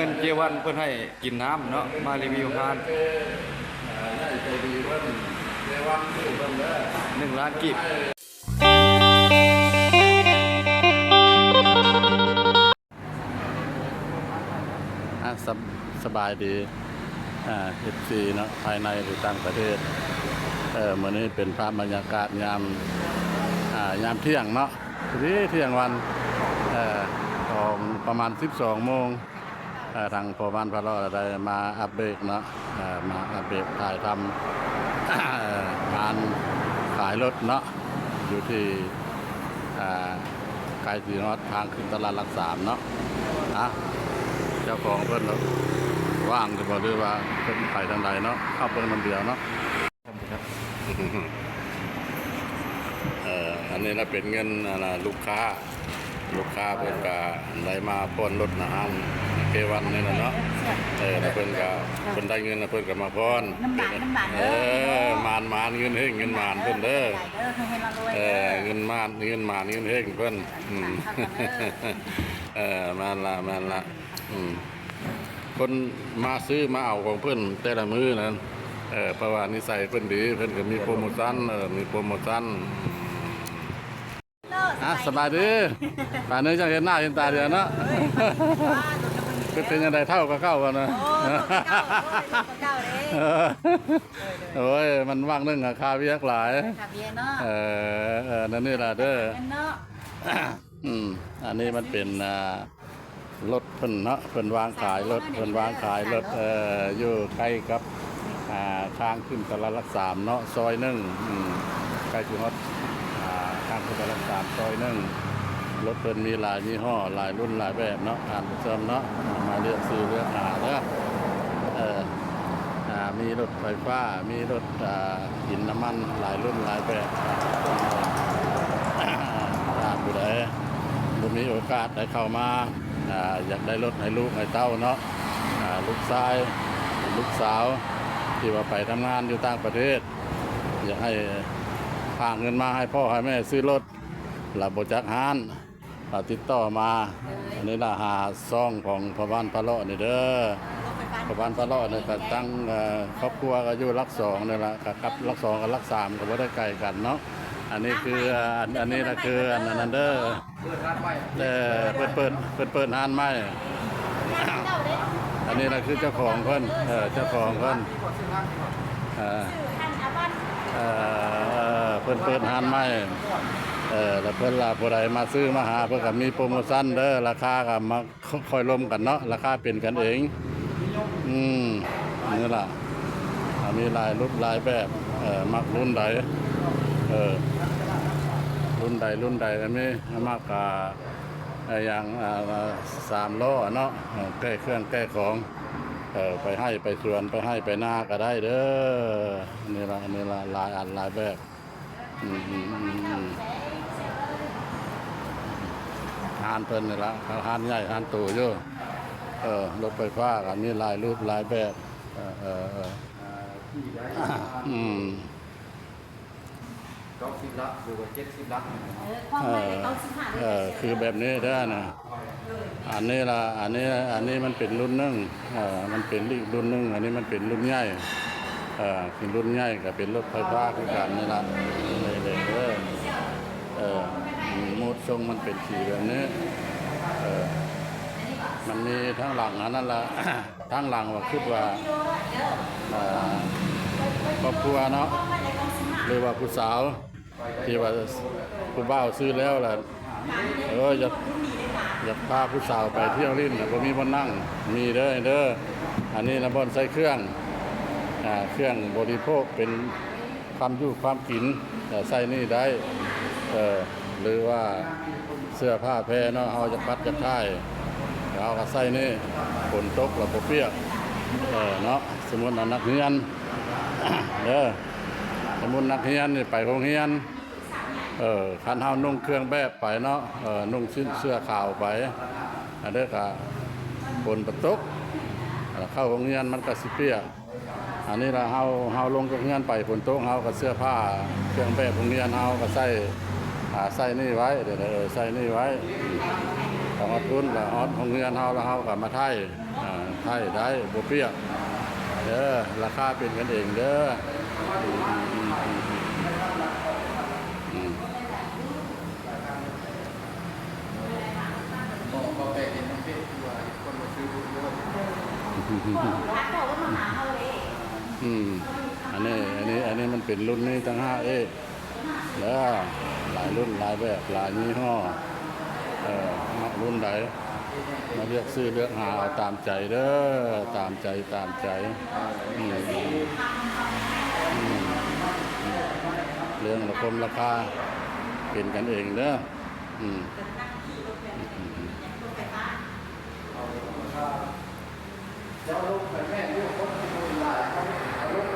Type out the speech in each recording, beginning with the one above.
ເງິນເຈວັນເພິ່ນໃຫ້ກິນນ້ຳເນາະ ມາຣີວິວຮ້ານ ໜຶ່ງລ້ານກີບ. ອ່າ ສະ ສະບາຍດີ ອ່າ ເອັຟຊີເນາະ ພາຍໃນ ຫຼື ຕ່າງປະເທດ. ເອີ ມື້ນີ້ເປັນພາບບັນຍາກາດຍາມ ອ່າ ຍາມທ່ຽງເນາະ ພໍດີທ່ຽງວັນ ເອີ ຂອງປະມານສິບສອງໂມງ. ເອີ ທາງພໍ່ບ້ານພາເລາະໄດ້ມາອັບເດດເນາະ ເອີ ມາອັບເດດຖ່າຍທຳ ເອີ ຮ້ານຂາຍລົດເນາະ ຢູ່ທີ່ ອ່າ ໃກ້ຊິຮອດທາງຂຶ້ນຕະຫຼາດຫຼັກສາມເນາະ. ອ່ະ ເຈົ້າຂອງເພິ່ນວ່າງຢູ່ບໍ່ ຫຼືວ່າເພິ່ນໄປທາງໃດເນາະ ເຂົ້າເບິ່ງນຳດຽວເນາະ. ເອີ ອັນນີ້ລະເປັນເງິນ ອັນນ່າ ລູກຄ້າ ລູກຄ້າເພິ່ນກະໄດ້ມາຜ່ອນລົດນະ ຮ້ານເຈວັນນີ້ລະເນາະ. ເອີ ລະເພິ່ນກະ ເພິ່ນໄດ້ເງິນລະເພິ່ນກະມາຜ່ອນ ນຳໝານ ນຳໝານເດີ ເອີ ໝານ ໝານ ເງິນເຮັງ ເງິນໝານເພິ່ນເດີ ເອີ ເງິນໝານ ເງິນໝານ ເງິນເຮັງເພິ່ນ. ອືມ ເອີ ແມ່ນລະ ແມ່ນລະ ອືມ ຄົນມາຊື້ມາເອົາຂອງເພິ່ນແຕ່ລະມື້ນັ້ນ ເອີ ເພາະວ່ານິໄສເພິ່ນດີ ເພິ່ນກະມີໂປຣໂມຊັນ ເອີ ມີໂປຣໂມຊັນ. ອ່າ ສະບາຍດີ ປານນີ້ຈັ່ງເຫັນໜ້າເຫັນຕາເທື່ອເນາະ. ເປັນ ເປັນຈັ່ງໃດ ເຖົ້າກວ່າເກົ່າບໍ່ນະ? ໂອ້ ເຖົ້າກວ່າເກົ່າເດ້ ເຖົ້າກວ່າເກົ່າເດ້. ໂອ້ຍ ມັນຫວ່າງໜຶ່ງຫາຄາວຽກຫຼາຍ ຄາວຽກເນາະ. ເອີ ເອີ ນັ້ນນີ້ລະເດີ ອືມ ອັນນີ້ມັນເປັນ ອ່າ ລົດເພິ່ນເນາະ ເພິ່ນວາງຂາຍລົດ ເພິ່ນວາງຂາຍລົດ ເອີ ຢູ່ໃກ້ກັບ ອ່າ ທາງຂຶ້ນຕະຫຼາດຫຼັກສາມເນາະ ຊອຍໜຶ່ງ ອືມ ໃກ້ຊິຮອດ ອ່າ ທາງຂຶ້ນຕະຫຼາດຫຼັກສາມ ຊອຍໜຶ່ງ. ລົດເພິ່ນມີຫຼາຍຍີ່ຫໍ້ ຫຼາຍລຸ້ນຫຼາຍແບບເນາະ ທ່ານຜູ້ຊົມເນາະ ມາເລືອກຊື້ເລືອກຫາເດີ ເອີ ອ່າ ມີລົດໄຟຟ້າ ມີລົດ ອ່າ ກິນນ້ຳມັນ ຫຼາຍລຸ້ນຫຼາຍແບບ. ຖ້າຜູ້ໃດບໍ່ມີໂອກາດໄດ້ເຂົ້າມາ ອ່າ ຢາກໄດ້ລົດໃຫ້ລູກໃຫ້ເຕົ້າເນາະ ອ່າ ລູກຊາຍ ລູກສາວ ທີ່ວ່າໄປທຳງານຢູ່ຕ່າງປະເທດ ຢາກໃຫ້ພາເງິນມາໃຫ້ພໍ່ໃຫ້ແມ່ຊື້ລົດ ລະບໍ່ຈັກຮ້ານ ອ່າ ຕິດຕໍ່ມາ ອັນນີ້ລະຫາຊ່ອງຂອງພໍ່ບ້ານພາເລາະນີ້ເດີ ພໍ່ບ້ານພາເລາະນີ້ກະຕັ້ງ ເອີ ຄອບຄົວກະຢູ່ຫຼັກສອງນີ້ລະ ກະກັບຫຼັກສອງກັບຫຼັກສາມກະບໍ່ໄດ້ໄກກັນເນາະ. ອັນນີ້ຄື ອັນ ອັນນີ້ລະຄື ອັນ ອັນນັ້ນເດີ ເອີ ເພິ່ນເປີດ ເພິ່ນເປີດຮ້ານໃໝ່ ອັນນີ້ລະຄືເຈົ້າຂອງເພິ່ນ ເອີ ເຈົ້າຂອງເພິ່ນ ເອີ ເອີ ເອີ ເພິ່ນເປີດຮ້ານໃໝ່ ເອີ ລະເພິ່ນລະ ຜູ້ໃດມາຊື້ມາຫາ ເພິ່ນກະມີໂປຣໂມຊັນເດີ ລາຄາກະມາ ຄ່ອຍລົມກັນເນາະ ລາຄາເປັນກັນເອງ. ອືມ ນີ້ລະ ອ່າ ມີຫຼາຍລຸ້ນຫຼາຍແບບ ເອີ ມັກລຸ້ນໃດ ເອີ ລຸ້ນໃດ ລຸ້ນໃດກະມີ ມັກ ອ່າ ຢ່າງ ອ່າ ສາມລໍ້ເນາະ ເອີ ແກ້ເຄື່ອງແກ້ຂອງ ເອີ ໄປໄຮ່ໄປສວນ ໄປໄຮ່ໄປນາກະໄດ້ເດີ. ນີ້ລະ ນີ້ລະ ຫຼາຍອັນຫຼາຍແບບ. ອືມ ອືມ ອືມ ອືມ ຮ້ານເພິ່ນນີ້ລະ ຮ້ານໃຫຍ່ຮ້ານໂຕຢູ່ ເອີ ລົດໄຟຟ້າກະມີຫຼາຍຮູບຫຼາຍແບບ ເອີ ເອີ ເອີ ອືມ ເກົ້າສິບຫຼັກ ຫຼືວ່າເຈັດສິບຫຼັກ ເອີ ຄວາມໝາຍເກົ້າສິບຫ້າ ເອີ ຄືແບບນີ້ເດີນະ. ອັນນີ້ລະ ອັນນີ້ ອັນນີ້ມັນເປັນລຸ້ນໜຶ່ງ ເອີ ມັນເປັນອີກລຸ້ນໜຶ່ງ ອັນນີ້ມັນເປັນລຸ້ນໃຫຍ່ ເອີ ເປັນລຸ້ນໃຫຍ່ກະເປັນລົດໄຟຟ້າຄືກັນນີ້ລະ ເອີ ເອີ ໂໝດຊົງມັນເປັນສີແບບນີ້ ເອີ ມັນມີທາງຫຼັງອັນນັ້ນລະ ທາງຫຼັງວ່າຄິດວ່າ ເອີ ຄອບຄົວເນາະ ຫຼືວ່າຜູ້ສາວ ທີ່ວ່າຜູ້ບ່າວຊື້ແລ້ວລະ ເອີ ຢາກ ຢາກພາຜູ້ສາວໄປທ່ຽວຫຼິ້ນນະ ບໍ່ມີບ່ອນນັ່ງ ມີເດີ ເດີ ອັນນີ້ລະບ່ອນໃສ່ເຄື່ອງ ອ່າ ເຄື່ອງບໍລິໂພກ ເປັນຄຳຢູ່ຄຳກິນ ໃສ່ນີ້ໄດ້ ເອີ ຫຼືວ່າເສື້ອຜ້າແພເນາະ ເຮົາຢາກພັດຢາກຖ່າຍ ເຮົາກະໃສ່ນີ້ ຝົນຕົກລະບໍ່ປຽກ ເອີ ເນາະ. ສົມມຸດວ່ານັກຮຽນ ເດີ ສົມມຸດນັກຮຽນນີ້ໄປໂຮງຮຽນ ເອີ ຄັນເຮົານຸ່ງເຄື່ອງແບບໄປເນາະ ເອີ ນຸ່ງສິ້ນເສື້ອຂາວໄປ ອັນເດີກະຝົນບໍ່ຕົກ ເຂົ້າໂຮງຮຽນມັນກະຊິປຽກ. ອັນນີ້ລະເຮົາ ເຮົາລົງຈາກເຮືອນໄປຝົນຕົກ ເຮົາກະເສື້ອຜ້າເຄື່ອງແບບໂຮງຮຽນເຮົາກະໃສ່ ອ່າ ໃສ່ນີ້ໄວ້ ເດີ ໃສ່ນີ້ໄວ້ ເ ຮອດພຸ້ນລະ ຮອດໂຮງຮຽນເຮົາລະ ເຮົາກະມາໄຖ ອ່າ ໄຖໄດ້ ບໍ່ປຽກເດີ. ລາຄາເປັນກັນເອງເດີ. ອືມ ອືມ ອັນນີ້ ອັນນີ້ ອັນນີ້ມັນເປັນລຸ້ນນີ້ຕ່າງຫາກເອກ. ເດີ ຫຼາຍລຸ້ນຫຼາຍແບບ ຫຼາຍຍີ່ຫໍ້. ເອີ ມັກລຸ້ນໃດ ມາເລືອກຊື້ເລືອກຫາເອົາຕາມໃຈເດີ ຕາມໃຈ ຕາມໃຈ. ອືມ ອືມ ອືມ ເລື່ອງລາຄົມລາຄາ ເປັນກັນເອງເດີ. ອືມ ເຈົ້າລົງໄປແມ່ນຢູ່ຄົນທີ່ບໍ່ຫຼາຍ ເຂົາເອົາລົງ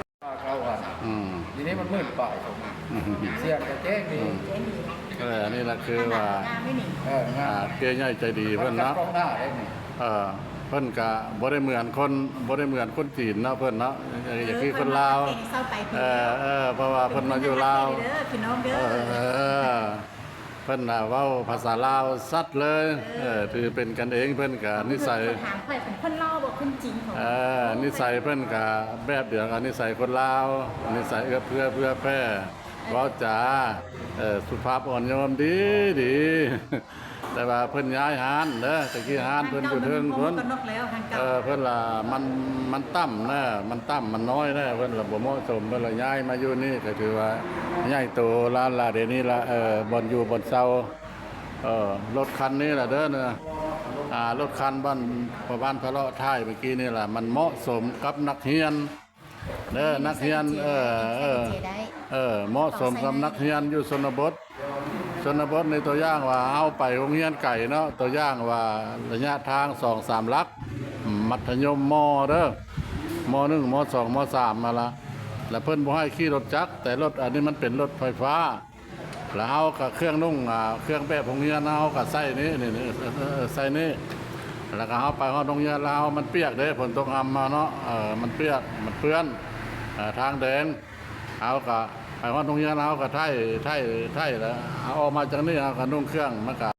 ເຂົາວ່າ ອືມ ທີນີ້ມັນໝື່ນປາຍ ສອງໝື່ນ ອືມ ສຽງກະແຈ້ງດີ ອືມ ເອີ ອັນນີ້ລະຄືວ່າ ເອີ ງາມ ອ່າ ເຈ້ໃຫຍ່ໃຈດີເພິ່ນເນາະ ເອີ ເພິ່ນກະບໍ່ໄດ້ເໝືອນຄົນ ບໍ່ໄດ້ເໝືອນຄົນຈີນເນາະ ເພິ່ນເນາະ ເອີ ຄືຄົນລາວ ເອີ ເອີ ເພາະວ່າເພິ່ນມາຢູ່ລາວ ເອີ ເອີ ເພິ່ນນະເວົ້າພາສາລາວຊັດເລີຍ ເອີ ຖືເປັນກັນເອງ ເພິ່ນກະນິໄສ ເພິ່ນຖາມຂ້ອຍເປັນຄົນລາວບໍ່ ຄົນຈີນຂອງ ເອີ ນິໄສເພິ່ນກະແບບດຽວກັບນິໄສຄົນລາວ ນິໄສເອື້ອເຟື້ອເຜື່ອແຜ່ ເວົ້າຈາ ເອີ ສຸພາບອ່ອນໂຍນດີ ດີ. ແຕ່ວ່າເພິ່ນຍ້າຍຮ້ານເດີ ແຕ່ກີ້ຮ້ານເພິ່ນຢູ່ເທິງພຸ້ນ ເອີ ເພິ່ນລະ ມັນ ມັນຕ່ຳນະ ມັນຕ່ຳ ມັນນ້ອຍນະ ເພິ່ນລະບໍ່ເໝາະສົມ ເພິ່ນລະຍ້າຍມາຢູ່ນີ້ ກະຖືວ່າໃຫຍ່ໂຕລະ ລະ ດຽວນີ້ລະ ເອີ ບ່ອນຢູ່ບ່ອນເຊົາ ເອີ ລົດຄັນນີ້ລະເດີ ອ່າ ລົດຄັນບ້ານ ພໍ່ບ້ານພະເລາະຖ່າຍເມື່ອກີ້ນີ້ລະ ມັນເໝາະສົມກັບນັກຮຽນ ເດີ ນັກຮຽນ ເອີ ເອີ ເອີ ເໝາະສົມກັບນັກຮຽນຢູ່ຊົນນະບົດ ຊົນນະບົດນີ້ ຕົວຢ່າງວ່າເຮົາໄປໂຮງຮຽນໄກເນາະ ຕົວຢ່າງວ່າໄລຍະທາງສອງສາມຫຼັກ ມັດທະຍົມ ມໍເດີ ມໍໜຶ່ງ ມໍສອງ ມໍສາມຫັ້ນລະ ລະເພິ່ນບໍ່ໃຫ້ຂີ່ລົດຈັກ ແຕ່ລົດອັນນີ້ມັນເປັນລົດໄຟຟ້າ ລະເຮົາກະເຄື່ອງນຸ່ງ ອ່າ ເຄື່ອງແບບໂຮງຮຽນເຮົາກະໃສ່ນີ້ ນີ້ ນີ້ ເອີ ເອີ ເອີ ໃສ່ນີ້ ລະກະເຮົາໄປຮອດໂຮງຮຽນລະເຮົາ ມັນປຽກເດ້ ຝົນຕົກຮຳມາເນາະ ເອີ ມັນປຽກ ມັນເປື້ອນ ເອີ ທາງແດງ ເຮົາກະໄປຮອດໂຮງຮຽນລະເຮົາກະໄຖ ໄຖ ໄຖ ລະເຮົາອອກມາຈາກນີ້ ເຮົາກະນຸ່ງເຄື່ອງ ມັນກະ